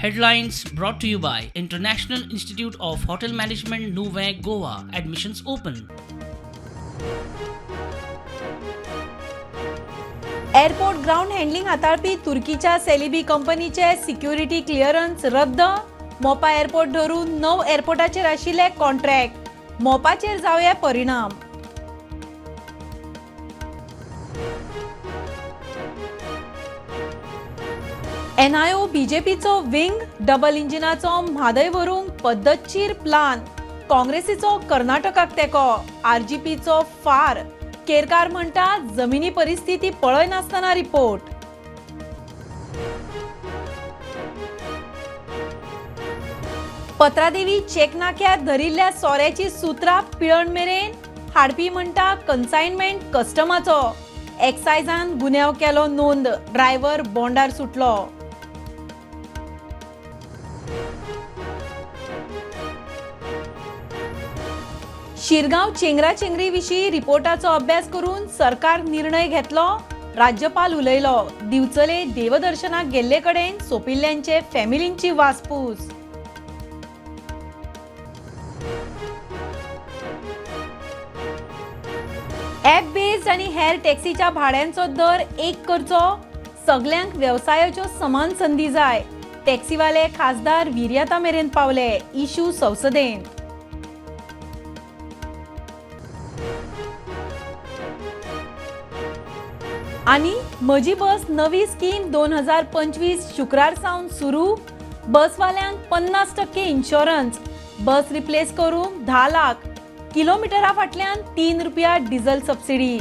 Headlines brought to you by International Institute of Hotel Management, Nuvem, Goa. Admissions open. Airport ground handling हाताळपी तुर्कीच्या सेलिबी कंपनीचे security clearance रद्द. Mopa airport धरून 9 एअरपोर्टाचेर आशिल्ले contract. मोपाचेर जावया परिणाम. NIO बीजेपीचो wing, double इंजिनाचो Mhadei व्हरूंक पद्दतशीर plan. काँग्रेसीचो कर्नाटकाक तेंको, आरजीपीचो फार. केरकार म्हणटा जमिनी परिस्थिती पळयनासतना रिपोर्ट. पत्रादेवी चेक नाक्यार धरिल्ल्या सोऱ्याची सुत्रां पिळण मेरेन हाडपी म्हणटा कन्सायनमेंट कस्टमाचो. एक्सायजान गुन्यांव केलो नोंद, ड्रायव्हर बोंडार सुटलो. शिरगांव चेंगरा चेंगरी विशीं रिपोर्टाचो अभ्यास करून सरकार निर्णय घेतलो, राज्यपाल उलयलो. दिवचले देवदर्शनाक गेल्ले कडेन सोंपिल्ल्यांचे फॅमिलींची वासपूस. ॲप बेस्ड आनी हेर टॅक्सीच्या भाड्यांचो दर एक करचो. सगल्यांक वेवसायाच्यो समान संदी जाय. टॅक्सीवाले खासदार विर्याता मेरेन पावले. इशू संसदेंत. आनी म्हजी बस नवी स्कीम 2025 शुक्रार सावन सुरू. बसवाल्यांक 50% इन्शुरन्स, बस रिप्लेस करूंक 10 लाख, किलोमिटरा फाटल्यान 3 रुपया डिझल सबसिडी.